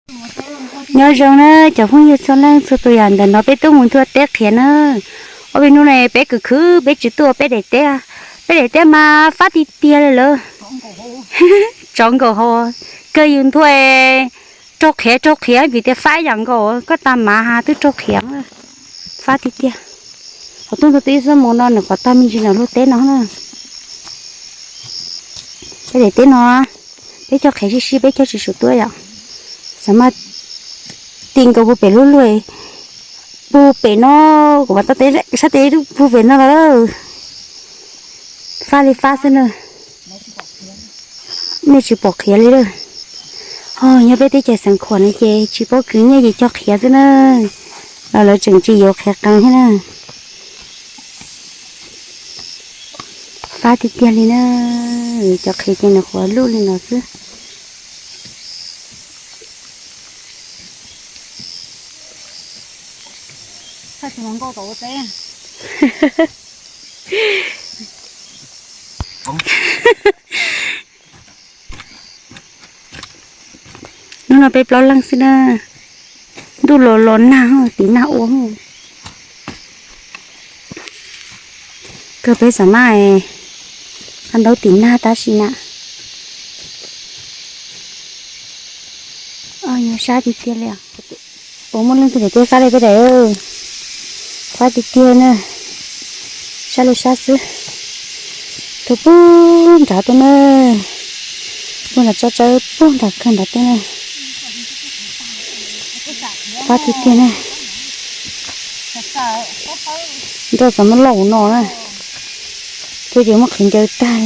Nyob zoo na cov phooj ywg txhua leej txhua tus, yam ntawm no peb tuaj mus nthua teb qhiav na. Ob peb hnub no peb khwv khwv peb tsis tuaj ua peb daim teb, peb daim teb mas fab tiag tiag li lawm. Tsov nkaum hau, kawg yus nthua raug qhiav raug qhiav vim tias fab yam nkaus koj tas mav has twb raug qhiav. Fab tiag tiag. Qhov tuaj nthua teb ib xuab moos no nws qhuav tag me ntsis nram luag teb no na. Peb daim teb no peb cog qhiav sib sib, peb cog tsis sum tuaj yom. Xam maj ti nkaus puag pem lub luag, puag pem no, kuv mas tau teb sab tes puag pem no los lawm. Fab li fab xwb na. Nej tsis pom qhiav li lawm. Ho nyob peb teb chaws Xeev Khuam no ces tsis paub kwv nyiaj ces cog qhiav xwb na. Los lawv tseem tsis yuav qhiav qees thiab na. Fab tiag tiag li na. Cov qhiav ces nws qhuav luj li no xwb. Hnub no peb plaub leeg xwb na. Ntuj los los nag, tiv nag ua. Kawg peb xam maj qab ntaub tiv nag tab sis na. Yog sab tiag tiag li. Puas muaj leej twg daim teb fab li peb daim? Fab tiag tiag na. Sab li sab xwb. Tuaj puag nrad tuaj na. Puag nram tsob tsawb puag nrad kawg nrad tuaj na. Fab tiag tiag na. Nroj xav muab loj no na. Tuaj ces muab qhwv ncaws tag.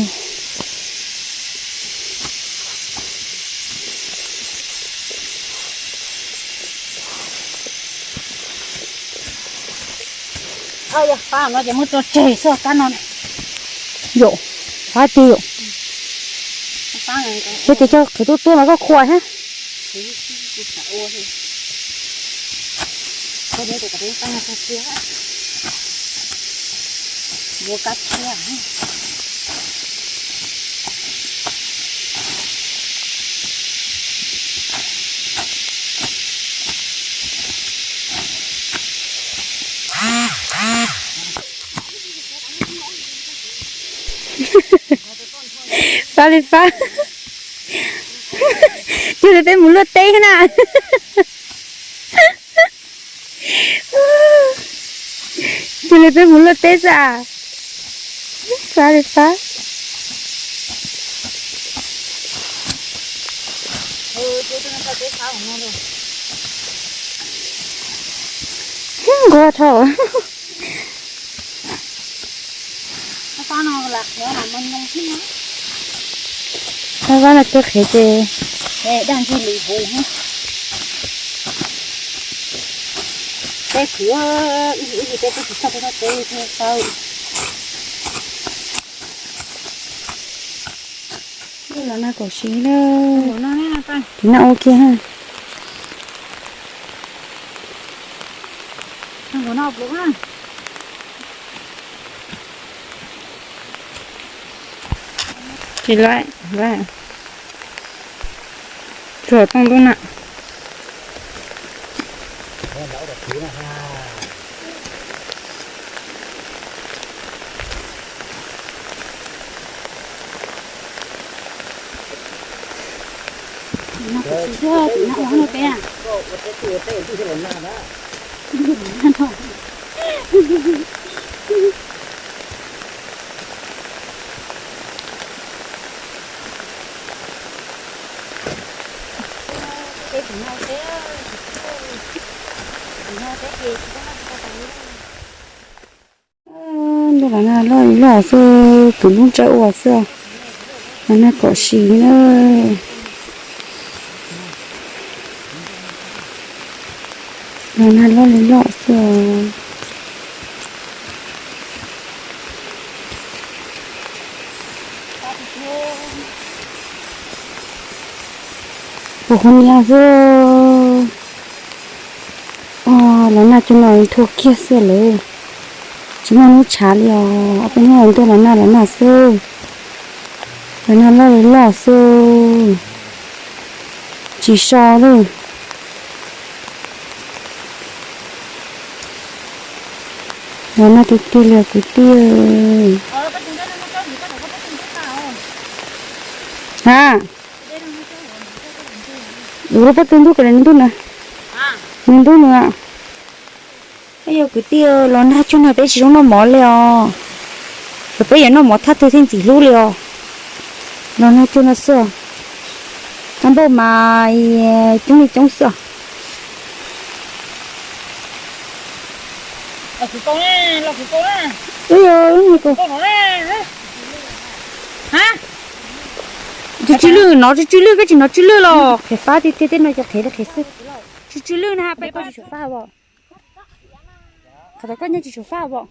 Yog fab no ces muab tso tseg xwb kab no. Yom, fab tiag yom. Yog ces cog qhwv tuaj tuaj mas koj khua thiab. Fab li fab. Cuag li peb mus luaj teb na. Cuag li peb mus luaj teb xwb as. Fab li fab. Nquag dhau. Fab fab no twb qhiav ces. Peb khwv ib ib peb twb tsis txog peb txoj teb thiab tau. Los nag kaum si na. Tiv nag ua kiag ha. Tsis laib, tsuag tooj lub na. Ntuj los nag loj li loj xwb, tus lub ntsawj ua xwb. Los nag kaum si na. Los nag loj li loj xwb os. Puas huv niam xwb. Los nag cov no nthua kiag xwb lawm. Tsis muaj hnub tshav li os, ob peb hnub no ntuj los nag los nag xwb. Los nag loj li loj xwb. Tsis so lawm. Los nag tiag tiag li kwv tij. Ha, ua lub pob tw ntub kom nws ntub na, nws ntub nws. Yog kwv tij, los nag cuag no peb tsis zoo noj mov li os. Yog peb yuav noj mov thaj twg thiaj ntxim hlub li os. Los nag cuag no xwb, npauj mas coob li coob xwb. Tsw tsw lwj no, tsw tsw lwj, koj tsis hnov tsw lwj los qhiav fab tiag tiag, tej no ces qhiav li qhiav xwb. Tsw tsw lwj na, peb koj tsis tshuav fab os. Qhov tod koj nyob tsis tshuav fab os.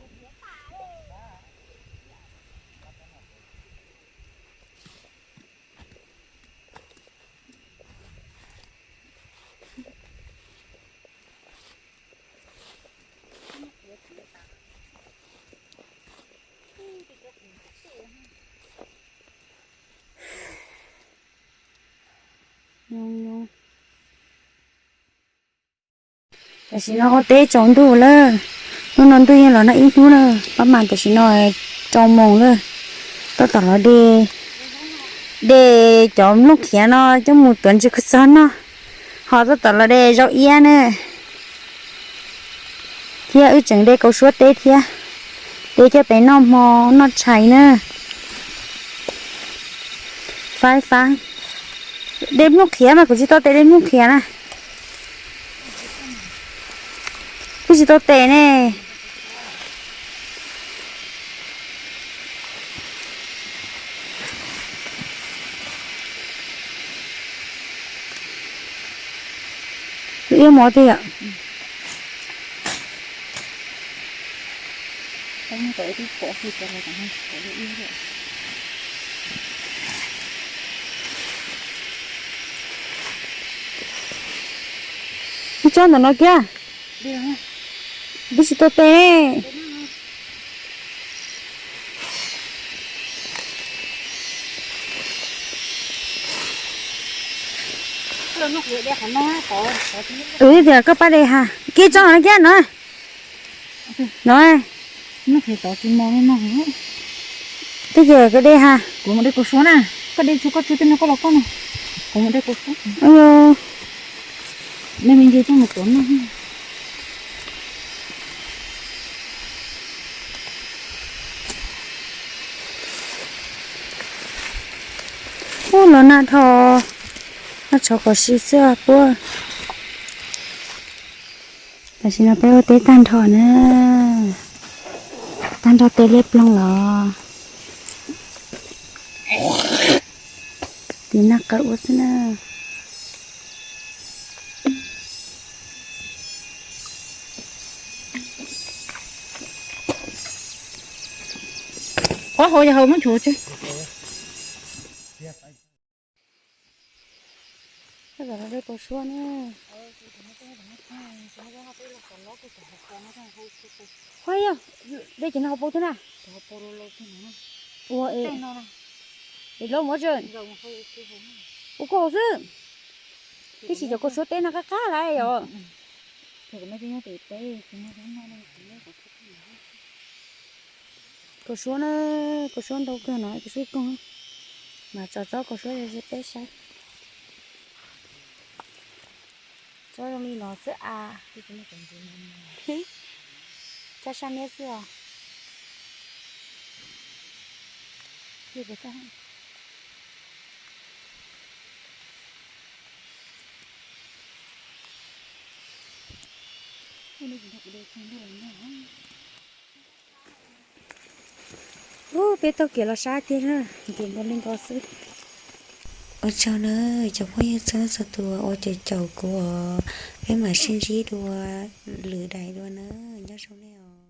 Tam sim no ua teb tsaus ntuj lawm, hnub no ntuj yeej los nag ib hnub na, pab mas tam sim no rau moos lawm, tab tom los de, de cov nplooj qhiav no coj mus tuav ntsis kua txob noj, ho tab tom los de zaub iab na, thiab wb tseem de kaus suab teb thiab, de coj pem noj hmo noj tshais na. Faib faib, de nplooj qhiav mas kuv tsis tau tes de nplooj qhiav na. Kuj tsis tau tes ne. Ib mov tiag. Ib tsob ntawm no kiag. Twb tsis tau tes ne. Twb tias koj pab de ha. Kiag tsob no kiag no. No. Twb tias koj de ha. Kuv mus de kaus suab na. Koj de tsuag koj tsuag tej no koj los koj no. Kuv mus de kaus suab. Nej me ntsis coj mus tuav noj. Ub, los nag dhau, nag tshov kom si xwb puab. Tam sim no peb ua teb tag nrho na, tag nrho tes liab ploog los, tiv nag qawm ua xwb na. Qhov hauv yog hauv muab nchuav tso. Koj zaum no de kaus suab na. Ho yog, de cov no hauv paus thiab na. Ua es, es lawv muab tso. Ua koj hauv xwb. Tib si cov kaus suab teb no qab qab lawm yom. Kaus suab na, kaus suab ntau kawg no, kaus suab koog. Mas tso tsob kaus suab peb saib. Tsob zoo li no xwb as. Tsob sab miab xwb os. Ub, peb taug kev los sab tiag na, ntim nkaus li nkaus xwb. Ua tsaug na cov phooj ywg txhua leej txhua tus uas caum caum kuv os, peb mam sib ntsib dua lwm daim dua na, nyob zoo nej os.